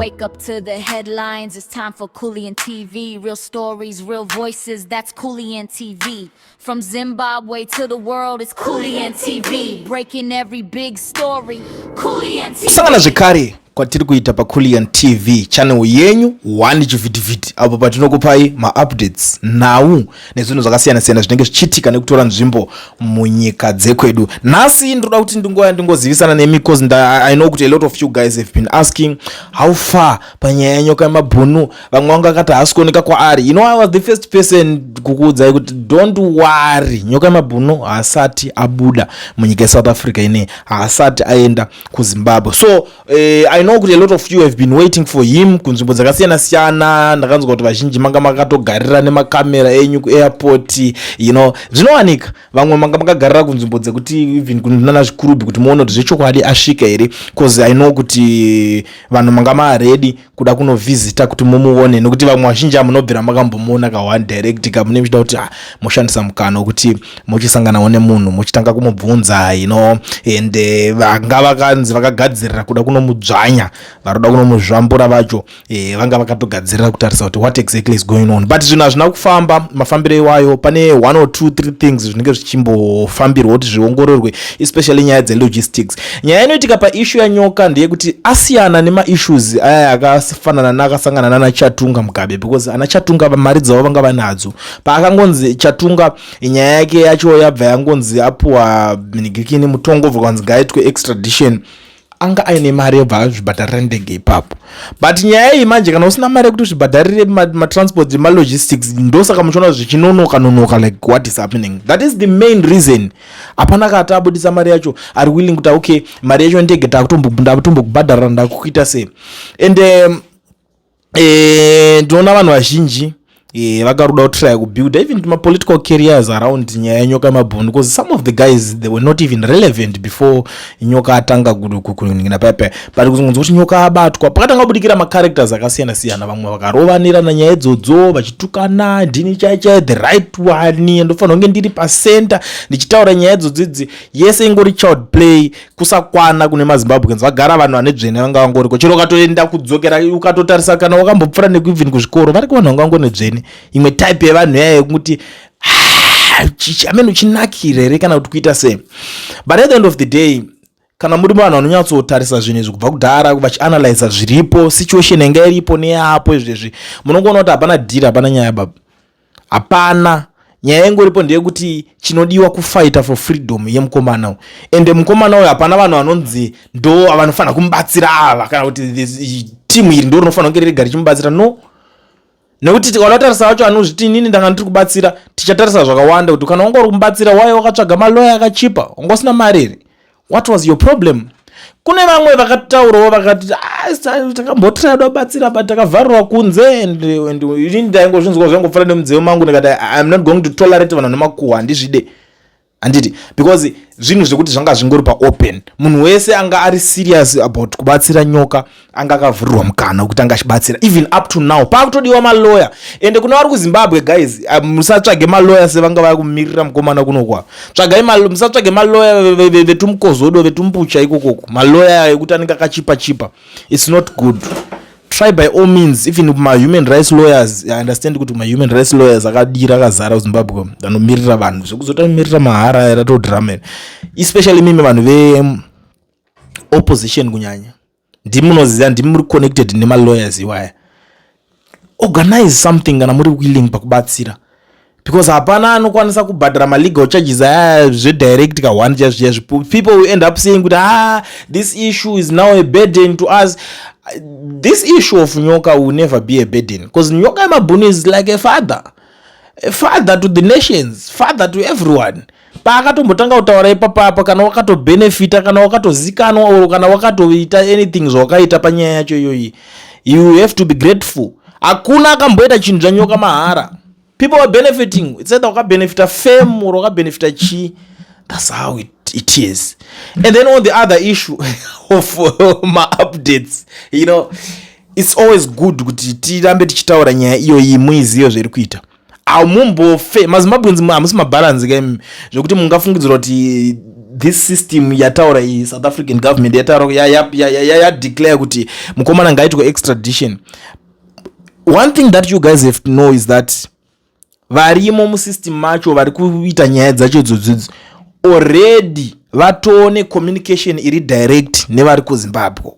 Wake up to the headlines. It's time for Kulliant TV. Real stories, real voices. That's Kulliant TV. From Zimbabwe to the world, it's Kulliant TV. Breaking every big story. Kulliant TV. Kusangana zvekare kwatiri kuita paCullian TV channel yenyu 1 chivhitivhiti, apo patinokupai maupdates, nhau nezvinhu zvakasiyana-siyana zvinenge zvichiitika nekutora nzvimbo munyika dzekwedu. Nhasi ndinoda kuti ndingoya ndingozivisana nemi because I know kuti a lot of you guys have been asking how far panyaya yenyoka yemabhunu. Vamwe vanga vakati haasi kuoneka kwaari. I was the first person kukuudzai kuti don't worry, Nyoka yemabhunu haasati abuda munyika yeSouth Africa ine, haasati aenda kuZimbabwe. So I know kuti a lot of you have been waiting for him kunzvimbo dzakasiyana-siyana. Ndakanzwa kuti vazhinji manga makatogarira nemakamera enyu kuairport. Zvinowanika vamwe manga makagarira kunzvimbo dzekuti even kunana Zvikurubhi kuti muone kuti zvechokwadi asvika here, because I know kuti vanhu manga maready kuda kunovhizita kuti mumuone, nekuti vamwe vazhinji hamunobvira makambomuona ka1 direct kamune muchida kuti mushandisa mukana wekuti muchisanganawo nemunhu, muchitanga kumubvunza and vanga vakanzi vakagadzirira kuda kunomudzvanya, vari kuda kunomuzvambura vacho vanga vakatogadzirira kutarisa kuti what exactly is going on. But zvinhu hazvina kufamba mafambiro iwayo. Pane one or two three things zvinenge zvichimbofambirwa kuti zviongororwe, especially nyaya dzelogistics. Nyaya inoitika paissue yaNyoka ndeyekuti asiyana nemaissues aya akafanana naakasangana nana Chatunga Mugabe, because ana Chatunga mari dzavo vanga vanadzo. Paakangonzi Chatunga, nyaya yake yacho yabva yangonzi apuwa nigikini mutongo, bva kwanzi ngaitwe extradition, anga aine mari, yobva azvibhadharira ndege ipapo. But nyaya iyi manje, kana usina mari yekuti uzvibhadharire matransport, malogistics, ndosaka muchiona zvichinonoka nonoka like what is happening. That is the main reason. Hapana kati abudisa mari yacho, ari willing kuti okay, mari yacho ndege ndakutombokubhadharira, ndakukuita sei. And ndinoona vanhu vazhinji vakaruda kutrya kubuilda even mapolitical careers around nyaya yeNyoka yemabhunu, because some of the guys, they were not even relevant before Nyoka atanga kuningina paipai. But kuzongonzwa kuti Nyoka abatwa, pakatanga kubudikira macharacters akasiyana siyana. Vamwe vakarovanirana nyaya idzodzo vachitukana, ndini chaichai the right one, ndofanira kunge ndiri pacenter ndichitaura nyaya idzodzo. Idzi yese ingori child play, kusakwana kune maZimbabweans. Vagara vanhu vane dzvene vanga vangoriko. Chero ukatoenda kudzokera ukatotarisa, kana wakambopfuura nekueven kuzvikoro, variko vanhu vanga vangone dzvene, imwe type yevanhu yaya yekuti amene uchinakira here kana kuti kuita sei. But at the end of the day, kana muri vanhu vanonyatsotarisa zvinhu izvi kubva kudhara, vachianalyza zviripo, situation yanga iripo neyapo izvezvi, munongoona kuti hapana dhiri, hapana nyaya baba, hapana nyaya. Ingoripo ndeyekuti chinodiwa kufighta for freedom yemukomana uyu. Ende mukomana uyu, hapana vanhu vanonzi ndo vanofanira kumubatsira ava, kana kuti timu iri ndo rinofanira kunge rega richimubatsira. No, nekuti tikaona tarisa vacho anozviti inini ndanga ndiri kubatsira, tichatarisa zvakawanda kuti kana wanga uri kumubatsira, wai wakatsvaga maloya akachipa? Wanga usina mari here? What was your problem? Kune vamwe vakataurawo vakati, "Ah, takambotira kubatsira but takavharirwa kunze." And inini ndaingozvinzwa zvangopfuura nemudzeve mangu, ndikati I'm not going to tolerate vanhu nemakuhwa, handizvide, handiti? Because zvinhu zvekuti zvanga zvingori paopen, munhu wese anga ari serious about kubatsira Nyoka anga akavhurirwa mukana wekuti anga achibatsira. Even up to now paakutodiwa maloya. Ende kune vari kuZimbabwe, guys, musatsvage maloya sevanga vaya kumirira mukomana kunokwa. Tsvagai, musatsvage maloya vetumukozodo, vetumbucha ikokoko, maloya ekuti anenge akachipa chipa. It's not good. Try by all means, even mahuman rights lawyers. I understand kuti mahuman rights lawyers akadira akazara kuZimbabwe vanomirira vanhu, zvekuzotamirira mahara ratodramani, especially mimi vanhu veopposition kunyanya, ndimi munoziva, ndimi muri connected nemalawyers iwaya. Organize something kana muri willing pakubatsira, because hapana anokwanisa kubhadhara malegal charges aya zvedirect ka1 chaizvo chaizvo. People will end up saying kuti, "Ah, this issue is now a burden to us." This issue of Nyoka will never be a burden, because Nyoka yemabhunu is like a father, a father to the nations, father to everyone. Paakatombotanga kutaura ipapapa, kana wakatobhenefita, kana wakatozikanwa, or kana wakatoita anything zvawakaita panyaya yacho iyoyi, you have to be grateful. Hakuna akamboita chinhu chaNyoka mahara. People are benefiting. It's either wakabenefita fame or wakabenefita chii. That's how it is. And then on the other issue of maupdates, it's always good kuti tirambe tichitaura nyaya iyoyi, muizive zviri kuita. Hamumbofe maZimbabweans, hamusi mabharanzi kaimi zvekuti mungafungidzira kuti This system yataura iyi, South African government yataura, yadeclare kuti mukomana ngaitwe extradition. One thing that you guys have to know is that varimo musystem macho, vari kuita nyaya dzacho idzodzidzi, already vatone communication iri direct nevari kuZimbabwe.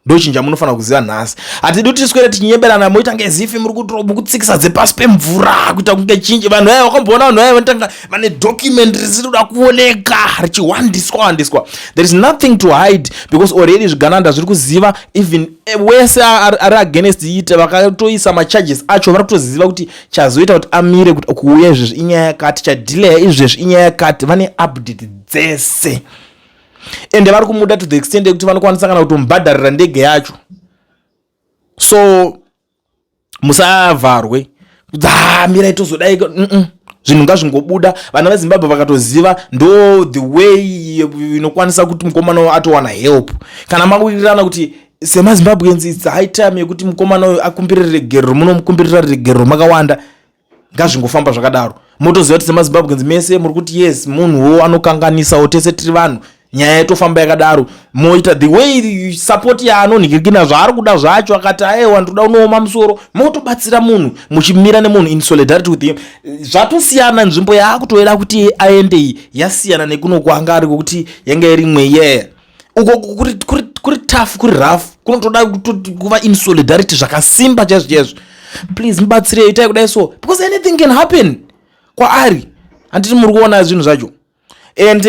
Ndochinja munofanira kuziva nhasi. Hatidi kuti tiswere tichinyeberana, moita ngezifi muri kutsikisa dzepasi pemvura, kuita kunge chinji. Vanhu vaya vakamboona, vanhu vaya vanotanga vane document risiri kuda kuoneka, richiwandiswa wandiswa. There is nothing to hide because already zvigananda zviri kuziva. Even wese ari against it, vakatoisa macharges acho, vari kutoziva kuti chazoita kuti amire kuti kuuya izvezvi inyaya yakati, chadelaya izvezvi inyaya yakati. Vane update dzese, ende vari kumuda to the extent yekuti vanokwanisa kana kutomubhadharira ndege yacho. So musavharwe kuti, "Ah, mirai tozodai." Zvinhu ngazvingobuda. Vana veZimbabwe vakatoziva, ndo the way inokwanisa kuti mukomana atowana help. Kana mawirirana kuti semaZimbabweans it's high time yekuti mukomana uyu akumbirire regerero, munomukumbirira regerero makawanda. Ngazvingofamba zvakadaro. Motoziva kuti semaZimbabweans mese muri kuti yes, munhuwo anokanganisawo, tese tiri vanhu. Nyaya yatofamba yakadaro, moita the way support yaanonhikirikina zvaari kuda zvacho. Akati, "Aiwa, ndoda unooma musoro," motobatsira munhu, muchimira nemunhu in solidarity with him. Zvatosiyana. Nzvimbo yaakutoeda kuti aende iyi yasiyana nekuno kwanga ari, kwekuti yanga iri imwe yeya. Uko kuri tough, kuri rough, kunotoda kuva in solidarity zvakasimba chaizvo chaizvo. Please mubatsirei, itai kudai so, because anything can happen kwaari. Handiti muri kuona zvinhu zvacho? And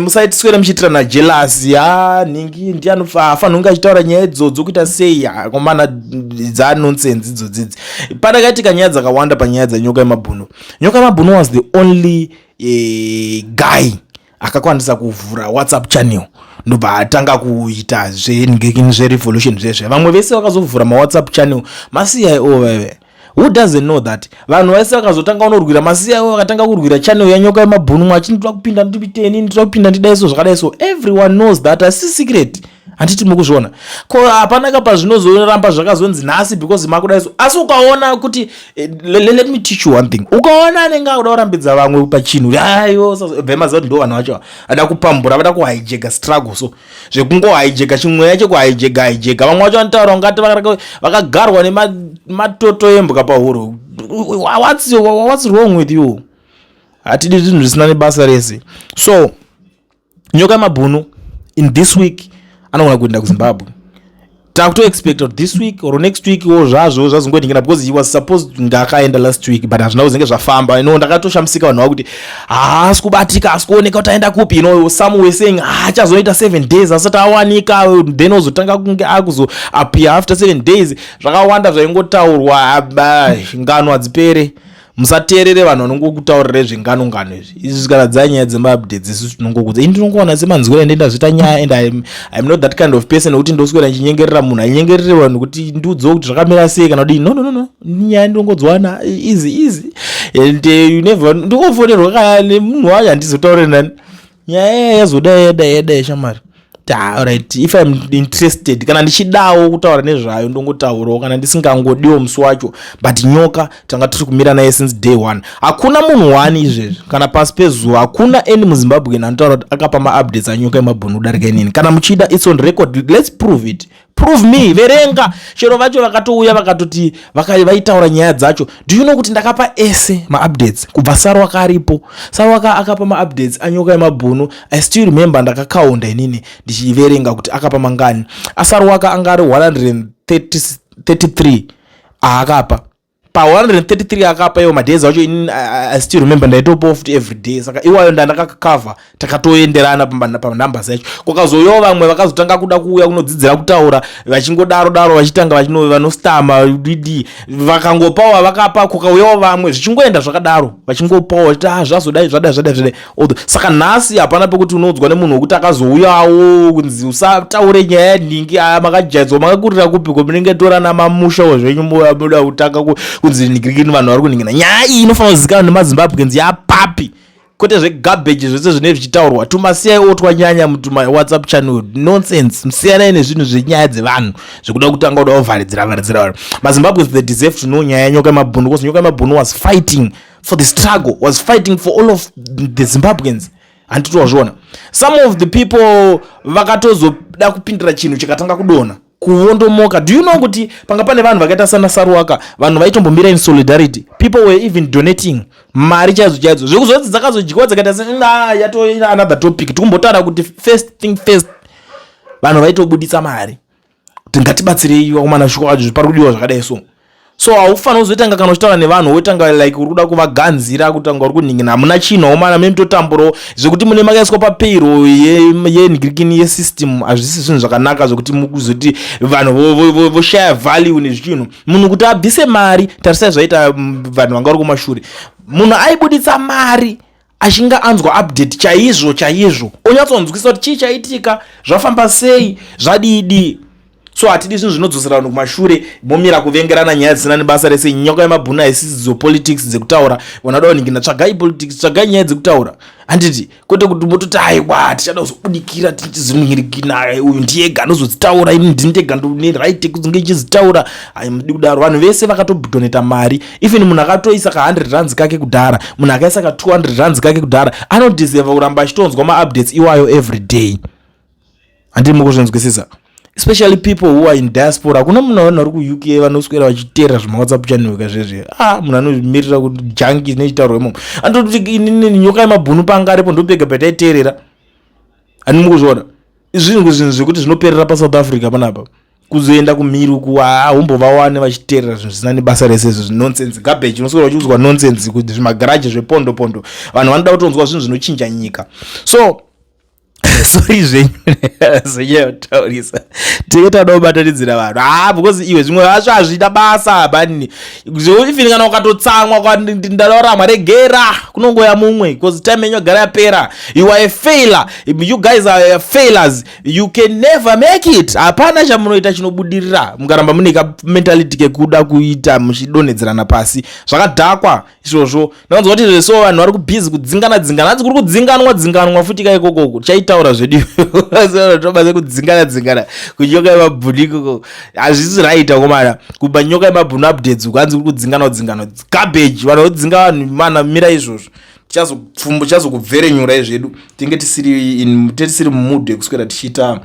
musaitiswere muchiitirana jealous. Ya, nhingi ndianofanira kunge achitaura nyaya idzodzo, kuita sei komana dzanonsense idzodzidzi. Panakaitika nyaya dzakawanda panyaya dzaNyoka yemabhunu. Nyoka yemabhunu was the only guy akakwanisa kuvhura WhatsApp channel, ndobva atanga kuita zverevolution zvezve. Vamwe vese vakazovhura maWhatsApp channel maCIO vaive. Who doesn't know that vanhu vese vakazotanga unorwira maCIO, vakatanga kurwira channel yaNyoka yemabhunu, mwachindoda kupinda, ndipiteni, ndoda kupinda, ndidai so, zvakadai so. Everyone knows that, asi secret. Handiti mukuzviona? Ko hapana kapa zvinozoramba zvakazonzi nhasi because makudai so. Asi ukaona kuti let me teach you one thing: ukaona anenge akuda kurambidza vamwe pachinhu, ayo bve maziva kuti ndo vanhu vacho vada kupambura, vada kuhijacka struggle. So zvekungohijacka, chimweya chekuhijacka hijacka. Vamwe vacho vanotaura ungati vakagarwa nematoto embwa pahuro. What's wrong with you? Hatidi zvinhu zvisina nebasa rese. So Nyoka yemabhunu in this week anogona kuenda kuZimbabwe. Takutoexpecta kuti this week or next week wo zvazvo zvazongoitikira, because he was supposed kunge akaenda last week, but hazvina kuzenge zvafamba. Ndakatoshamisika vanhu vakuti haasi kubatika, haasi kuoneka kuti aenda kupi. Some were saying achazoita 7 days asati awanika, then ozotanga kunge akuzoappear after 7 days. Zvakawanda zvaingotaurwa. Ngano hadzipere. Musateerere vanhu vanongokutaurira zvengano ngano izvi. Izvi kana dzanyaya dzemaupdates, isusu tinongokudza. Ini ndinongowana semanzwiro ende ndazviita nyaya, and I'm not that kind of person wekuti ndoswera ndichinyengerera munhu, ainyengerere vanhu kuti ndiudzewo kuti zvakamira sei kana kudii. No, no, no, no, nyaya ndinongodziwana easy easy, and you never ndingofonerwa kaya nemunhu wacho, handizotaure nani nyaya yazodai, yadai, yadai, shamari. Alright, if I'm interested, kana ndichidawo kutaura nezvayo, ndongotaurawo, kana ndisingangodiwo musi wacho. But Nyoka tanga tiri kumira naye since day one. Hakuna munhu one izvezvi kana pasi pezuva, hakuna any muZimbabwe anotaura kuti akapa maupdates aNyoka yemabhunu kudarika inini. Kana muchida, it's on record. Let's prove it. Prove me. Verenga chero vacho vakatouya vakatoti vaitaura nyaya dzacho. Do you know kuti ndakapa ese maupdates kubva Sarwaka aripo? Sarwaka akapa maupdates aNyoka yemabhunu. I still remember, ndakakaunda inini ndichiverenga kuti akapa mangani. ASarwaka anga ari 133 aakapa. Pa133 akapa iwo madays acho, inini I still remember ndaitopawo futi every day. Saka iwayo ndandakakavha, takatoenderana panumbers acho. Kwakazouyawo vamwe vakazotanga kuda kuuya kunodzidzira kutaura, vachingodaro daro, vachitanga vanostama dd, vakangopawo vakapa. Kukauyawo vamwe, zvichingoenda zvakadaro, vachingopawo vachiti, "Ah, zvazodai, zvadai, zvadai, zvadai." Saka nhasi hapana pekuti unoudzwa nemunhu wekuti akazouyawo kunzi usataure nyaya yanhingi. Aya makajaidzwa, makakurira kupi? Ko munenge torana mamushawo zvenyu, muda kutanga kunzi ningirikini. Vanhu vari kuningina nyaya iyi inofanira kuzikanwa nemaZimbabweans yapapi, kwete zvegarbage zvese zvinenge zvichitaurwa. Tumasiyai twanyanya mutuma WhatsApp channel, nonsense. Musiyanai nezvinhu zvenyaya dzevanhu zvekuda kutanga kuda kuvharidzira vharidzira vanhu. MaZimbabweans, they deserve to know nyaya yeNyoka yemabhunu, because Nyoka yemabhunu was fighting for the struggle, was fighting for all of the Zimbabweans. Handiti wazviona? Some of the people vakatozoda kupindira chinhu chikatanga kudonha, kuvondomoka. Do you know kuti panga pane vanhu vakaita sana Saruwaka, vanhu vaitombomira in solidarity? People were even donating mari chaidzo chaidzo, zvekuzoti dzakazodyiwa dzakaita se yato another topic. Tikumbotaura kuti first thing first, vanhu vaitobuditsa mari kuti ngatibatsirei vakomana, shuwa pari kudiwa zvakadai. So haufaniri kuzotanga kana uchitaura nevanhu wotanga like uri kuda kuvaganzira, kutanga uri kuningina hamuna chinhu. Aumana mune mutotamburawo zvekuti mune makaiswa papayroll yenhingirikini yesystem. Hazvisi zvinhu zvakanaka zvekuti mukuzoti vanhu voshaya value nezvinhu. Munhu kuti abvise mari, tarisai zvaita vanhu vanga vari kumashure. Munhu aibuditsa mari achinge anzwa update chaizvo chaizvo, onyatsonzwisa kuti chii chaitika, zvafamba sei, zvadidi. So hatidi zvinhu zvinodzosera vanhu kumashure, momira kuvengerana nyaya dzisina nebasa rese. Nyoka yemabhunu haisidzo politics dzekutaura. Vanhu vada kuningina, tsvagai politics, tsvagai nyaya dzekutaura, handiti? Kwete kuti mototi, "Aiwa, tichada kuzobudikira tichizinhirikina, uyu ndiyega anozodzitaura, ini ndini ndega ndine right yekuzonge ichizitaura." Haimudi kudaro. Vanhu vese vakatodonata mari, even munhu akatoisa ka100 rands kake kudhara, munhu akaisa ka200 rands kake kudhara, anodeserva kuramba achitonzwa maupdates iwayo every day. Handii mukuzvinzwisisa? Especially people who are in diaspora. Kuna munhu, vanhu vari kuUK vanoswera vachiteerera zvemawhatsapp channel kazvezve. Ah, munhu anomirira kuti jangi nechitaurwa imomo, andoti inini Nyoka yemabhunu panga aripo, ndopega pataiteerera. Handii mukuzviona? Zvinhu zvekuti zvinoperera paSouth Africa panapa, kuzoenda kumhiri uku haumbovawane vachiteerera zvinhu zvisina nebasa rese izvo, nonsense, garbage. Unoswera uchiudzwa nonsense kuti zvimagaraji zvepondo pondo. Vanhu vanoda kutonzwa zvinhu zvinochinja nyika. So sorry zvenyu, zvenyaya tenge tada kubatanidzira vanhu. Ha, because iwe zvimwe zvacho hazvina basa bani. Even kana ukatotsamwa, ndadaramwa, regera, kunongoya mumwe, because time yenyu yagara yapera. You are a failure. You guys are failures. You can never make it. Hapana chamunoita chinobudirira mukaramba mune kamentality kekuda kuita muchidonhedzerana pasi. Zvakadhakwa izvozvo. Ndakanzwa kuti zveso vanhu vari kubhizi kudzingana dzingana, hanzi kuri kudzinganwa dzinganwa futi kaikokoko. Chaitaura zvedu tobasa kudzingana dzingana kunyoka yemabhunu ikoko, hazvisi right akomana. Kuba Nyoka yemabhunu updates uku, hanzi kuri kudzinganwa dzinganwa, garbage. Vanhu vodzinga vanhu mana, mira izvozvo, tichazokubverenyurai zvedu. Tinge tisiri mumood yekuswera tichiita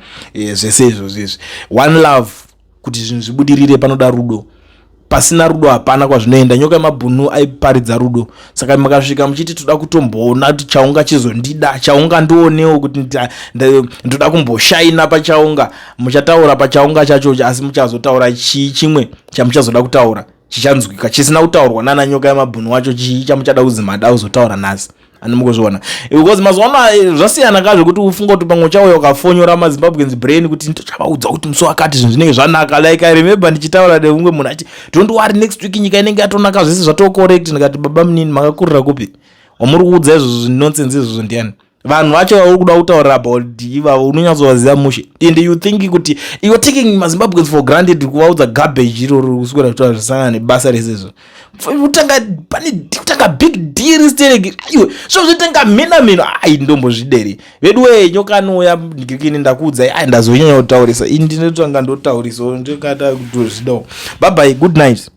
zvese izvozvo izvi. One love. Kuti zvinhu zvibudirire panoda rudo. Pasina rudo hapana kwazvinoenda. Nyoka yemabhunu aiparidza rudo. Saka makasvika muchiti toda kutomboona kuti chaunga chizondida, chaunga ndionewo kuti ndoda kumboshaina pachaunga, muchataura pachaunga chacho, asi muchazotaura chii chimwe chamuchazoda kutaura chichanzwika chisina kutaurwa nana Nyoka yemabhunu wacho? Chii chamuchada kuzi mada kuzotaura nhasi? Andimukuzviona, because mazuva ano zvasiyana ka, zvekuti ufunga kuti pamwe uchauya ukafonyora maZimbabweans brain kuti ndochavaudza kuti musi wakati zvinhu zvinenge zvanaka. Like I remember ndichitaura neumwe munhu ati, "Don't worry, next week nyika inenge yatonaka, zvese zvatocorrect." Ndikati, "Baba munini, makakurira kupi? Wamuri kuudza izvozvo nonsense izvozvo ndiani? Vanhu vacho vauri kuda kutaurira about ivavo unonyatsovaziva mushe?" And you think kuti you are taking maZimbabweans for granted kuvaudza garbage iroro, kuswera kutaura zvisangana nebasa rese izvo. Kutanga pane kutanga big deal stereki, aiwe, svo zvitenga mhena mheno. Ai, ndombozvideri vedu we. Nyoka anouya ndikini, ndakuudzai. Ai, ndazonyanya kutaurisa ini, ndinotanga ndotaurisawo, ndikada kutozvidawo. Bye bye, good night.